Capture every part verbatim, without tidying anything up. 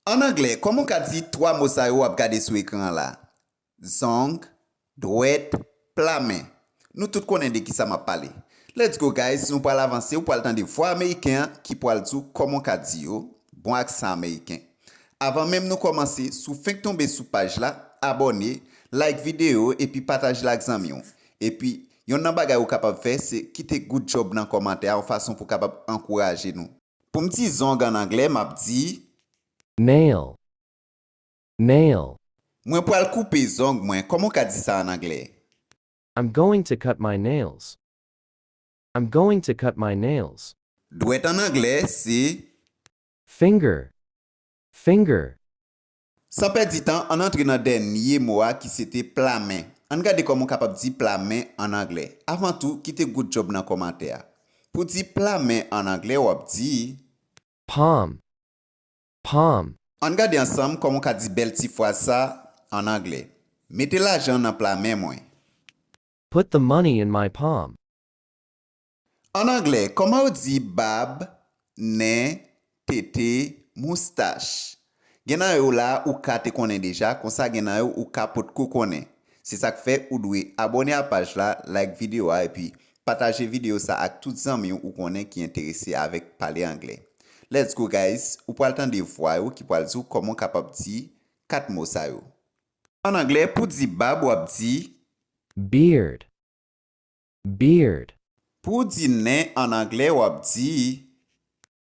An anglè, kòman w ka di twa mo sa yo w ap gade sou ekran an la? Zong, dwèt, pla men. Nou tout konnen de kisa m ap pale. Let's go guys, nou pral avanse, ou pral tande vwa ameriken an ki pral di w kòman w ka di yo, bon aksan ameriken. Avan menm nou kòmanse, si w fenk tonbe sou paj la, abòne, like videyo epi pataje l ak zanmi w. Epi, yonn nan bagay ou kapab fè, se kite good job nan kòmantè a, yon fason pou w kapab ankouraje nou. Pou m di zong an anglè, m ap di Nail. Nail. Mwen pral koupe zong mwen. Kòman w ka di sa an anglè? I'm going to cut my nails. I'm going to cut my nails. Dwèt an anglè se Finger. Finger. San pèdi tan, ann antre nan dènye mo a ki se te pla men. Ann gade kòman w kapab di pla men an anglè. Avan tou, kite good job nan kòmantè a. Pou di pla men an anglè, w ap di Palm. Palm. Ann gade ansanm kòman w ka di bèl ti fraz sa an anglè. Mete lajan nan pla men mwen. Put the money in my palm. An anglè, kòman yo di bab, nen, tete, moustach? Gen nan yo la ou ka te konnen deja, konsa gen nan yo ou ka potko konnen. Se sa k fè ou dwe abòne a paj la, like videyo a epi pataje videyo sa ak tout zanmi w ou konnen ki enterese avèk pale anglè. Let's go guys, ou pral tande vwa yo ki pral di w kòman w kapab di kat mo sa yo. An anglè, pou di bab w ap di Beard. Beard. Pou w di nen an anglè, w ap di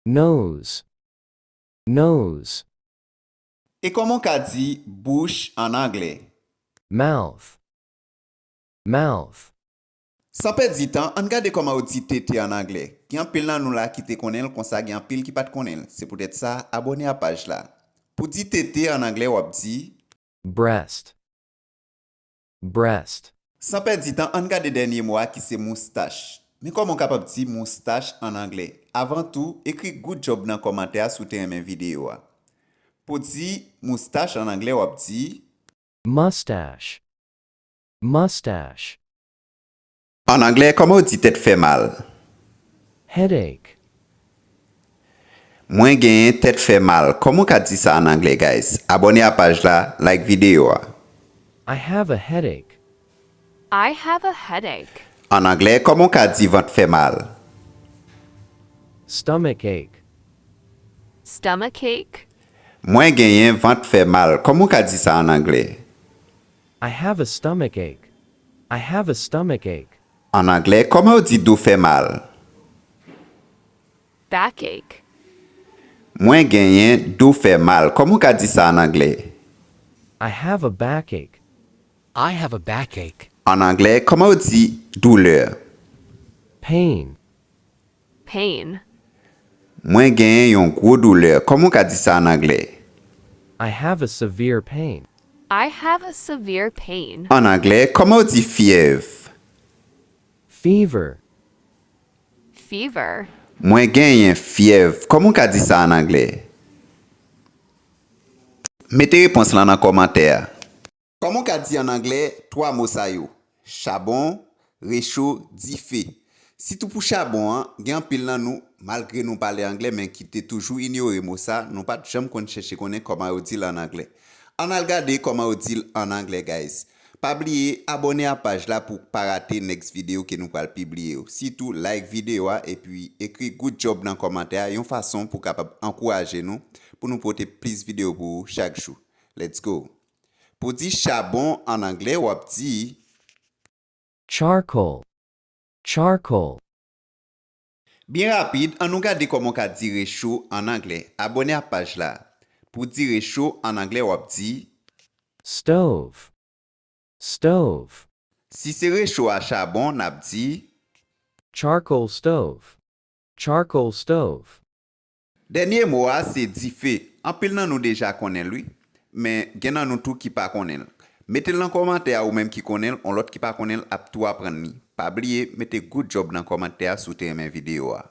Nose. Nose. E kòman w ka di bouch an anglè? Mouth. Mouth. San pèdi tan, ann gade kòman yo di tete an anglè. Gen anpil nan nou la ki te konnen l, konsa gen anpil ki pa t konnen l. Se poutèt sa, abòne a paj la. Pou di tete an anglè, w ap di Breast. Breast. San pèdi tan, ann gade dènye mo a ki se moustach. Men kòman w kapab di moustach an anglè? Avan tou, ekri good job nan kòmantè a si w te renmen videyo a. Pou di moustach an anglè, w ap di Mustache. Mustache. An anglè, kòman w di tèt fè mal? Headache. Mwen genyen tèt fè mal. Kòman w ka di sa an anglè, guys? Abòne a paj la, like videyo a. I have a headache. I have a headache. An anglè, kòman w ka di vant fè mal? Stomach ache. Stomach ache. Mwen genyen vant fè mal. Kòman w ka di sa an anglè? I have a stomach ache. I have a stomach ache. An anglè, kòman yo di do fè mal? Backache. Mwen genyen do fè mal. Kòman w ka di sa an anglè? I have a backache. I have a backache. An anglè, kòman yo di doulè? Pain. Pain. Mwen genyen yon gwo doulè. Kòman w ka di sa an anglè? I have a severe pain. I have a severe pain. An anglè, kòman yo di fyèv? Fever. Fever. Mwen genyen fyèv. Kòman w ka di sa an anglè? Mete repons lan nan kòmantè a. Kòman w ka di an anglè twa mo sa yo? Chabon, recho, dife. Sitou pou chabon an, gen anpil nan nou, malgre nou pale anglè, men ki te toujou inyore mo sa, nou pa t janm konn chèche konnen kòman yo di l an anglè. Ann al gade kòman yo di l an anglè, guys. Pa bliye abòne a paj la pou w pa rate next videyo ke nou pral pibliye yo. Sitou like videyo a epi ekri good job nan kòmantè a, yon fason pou w kapab ankouraje nou pou nou pote plis videyo pou ou chak jou. Let's go! Pou di chabon an anglè, w ap di Charcoal. Charcoal. Byen rapid, ann nou gade kòman w ka di recho an anglè. Abòne a paj la. Pou di recho an anglè, w ap di Stove. Stove. Si se recho a chabon, n ap di Charcoal stove. Charcoal stove. Dènye mo a se dife. Anpil nan nou deja konnen l wi, men gen nan nou tou ki pa konnen l. Mete l nan kòmantè a ou menm ki konnen l, yon lòt ki pa konnen l ap tou aprann li. Pa bliye mete good job nan kòmantè a si w te renmen videyo a.